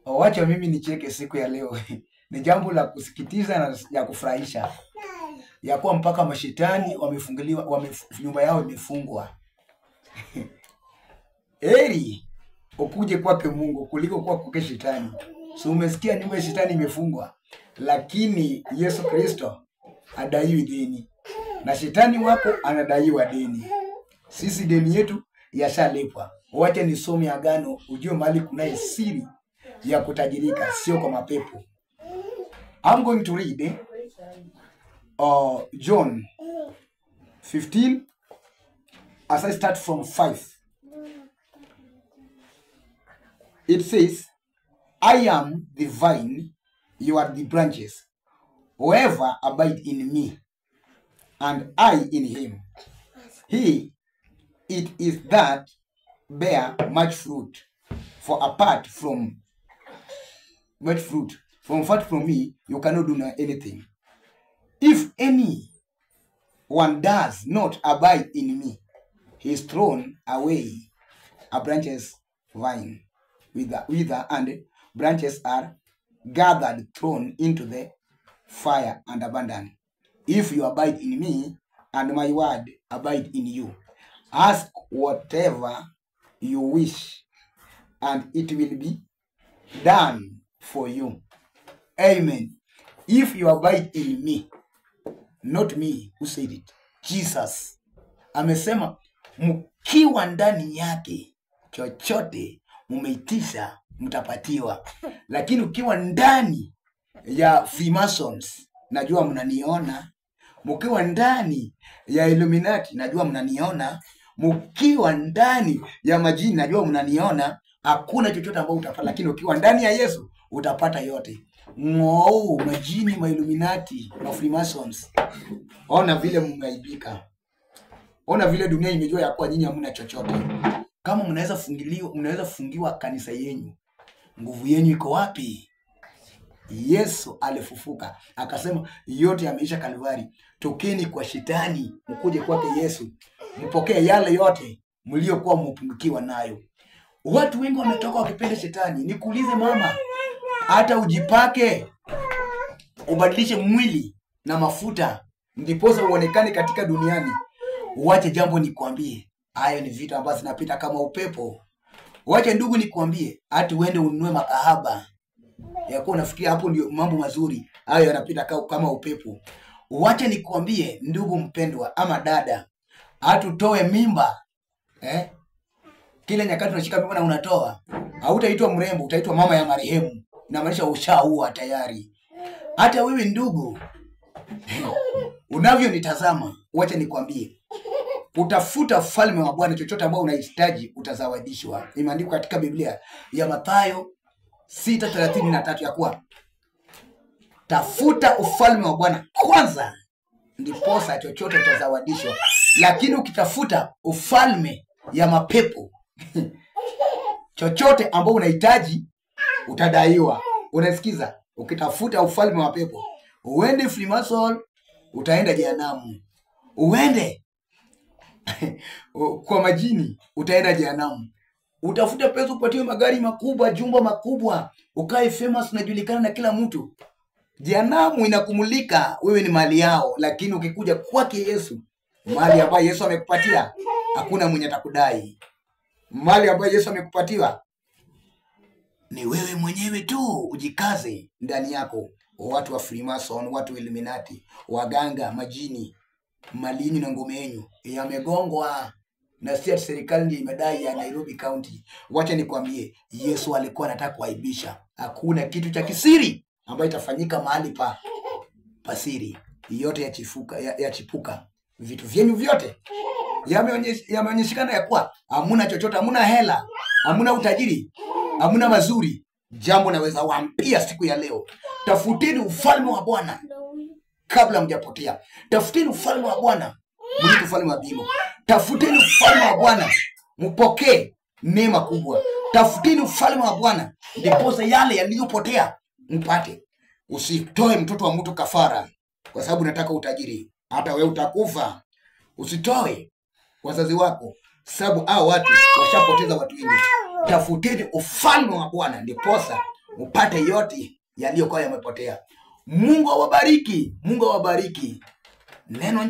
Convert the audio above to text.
Wacha mimi nicheke siku ya leo. Ni jambo la kusikitisha na ya kufurahisha, ya kuwa mpaka mashetani wamefunguliwa, nyumba yao imefungwa. Heri ukuje kwake Mungu kuliko kwa kwake shetani. So umesikia nyumba ya shetani imefungwa, lakini Yesu Kristo hadaiwi deni na shetani wako anadaiwa deni. Sisi deni yetu yashalipwa. Wacha nisome agano ujue mahali kunaye siri ya kutajirika, sio kwa mapepo. I'm going to read John 15 as I start from 5. It says, I am the vine, you are the branches. Whoever abide in me, and I in him, he it is that bear much fruit. For apart from much fruit, from apart from me, you cannot do anything. If any one does not abide in me, he is thrown away a branches vine, wither, and branches are gathered, thrown into the fire and abandoned. If you abide in me, and my word abide in you, ask whatever you wish, and it will be done for you. Amen. If you abide in me, not me who said it, Jesus amesema mkiwa ndani yake chochote mumeitisha mtapatiwa. Lakini ukiwa ndani ya Freemasons, najua mnaniona. Mkiwa ndani ya Illuminati, najua mnaniona. Mkiwa ndani ya majini, najua mnaniona. Hakuna chochote ambao utapata, lakini ukiwa ndani ya Yesu utapata yote. Ng'ou, majini, ma Illuminati, ma Freemasons, ona vile mmeaibika. Ona vile dunia imejua ya kuwa nyinyi hamna chochote. Kama mnaweza fungiliwa, mnaweza fungiwa kanisa yenyu, nguvu yenyu iko wapi? Yesu alifufuka akasema yote yameisha Kalvari. Tokeni kwa shetani mkuje kwake Yesu, mpokee yale yote mliokuwa mmepungukiwa nayo. Watu wengi wametoka wakipenda shetani. Nikuulize mama, hata ujipake ubadilishe mwili na mafuta ndiposa uonekane katika duniani, uache jambo nikwambie, hayo ni vitu ambavyo zinapita kama upepo. Uache ndugu nikwambie, hata uende ununue makahaba ya kuwa unafikiria hapo ndio mambo mazuri, hayo yanapita kama upepo. Uache nikwambie ndugu mpendwa ama dada, hata utoe mimba kila nyakati unashika mimba na unatoa, hautaitwa mrembo, utaitwa mama ya marehemu. Inamaanisha ushaua tayari. Hata wewe ndugu unavyonitazama, wacha nikwambie, utafuta ufalme wa Bwana, chochote ambao unahitaji utazawadishwa. Imeandikwa katika Biblia ya Mathayo 6:33 ya kuwa tafuta ufalme wa Bwana kwanza, ndiposa chochote utazawadishwa. Lakini ukitafuta ufalme ya mapepo chochote ambao unahitaji utadaiwa. Unasikiza? Ukitafuta ufalme wa pepo, uende Freemason utaenda jehanamu, uende kwa majini utaenda jehanamu. Utafuta pesa upatiwe magari makubwa, jumba makubwa, ukae famous, unajulikana na kila mtu. Jehanamu inakumulika, wewe ni mali yao. Lakini ukikuja kwake Yesu, mali ambayo Yesu amekupatia hakuna mwenye atakudai. Mali ambayo Yesu amekupatiwa ni wewe mwenyewe tu, ujikaze ndani yako. Watu wa Freemason, watu wa Illuminati, waganga, majini, mali yenu na ngome yenu yamegongwa na si ati serikali ndiyo imedai ya Nairobi County. Wacha nikwambie, Yesu alikuwa anataka kuaibisha. Hakuna kitu cha kisiri ambayo itafanyika mahali pa pasiri. Yote yachifuka, yachipuka. Vitu vyenu vyote yameonyeshikana ya kuwa hamuna chochote, hamuna hela, hamuna utajiri, hamuna mazuri. Jambo naweza waambia siku ya leo, tafuteni ufalme wa Bwana kabla mjapotea. Tafuteni ufalme wa Bwana mlike ufalme wa mbingu. Tafuteni ufalme wa Bwana mpokee neema kubwa. Tafuteni ufalme wa Bwana ndiposa yale yaliyopotea mpate. Usitoe mtoto wa mtu kafara kwa sababu nataka utajiri, hata wewe utakufa. Usitoe wazazi wako sababu hao watu washapoteza watu wengi. Tafuteni ufalme wa Bwana ndiposa Upate yote yaliyokuwa yamepotea. Mungu awabariki, Mungu awabariki. Neno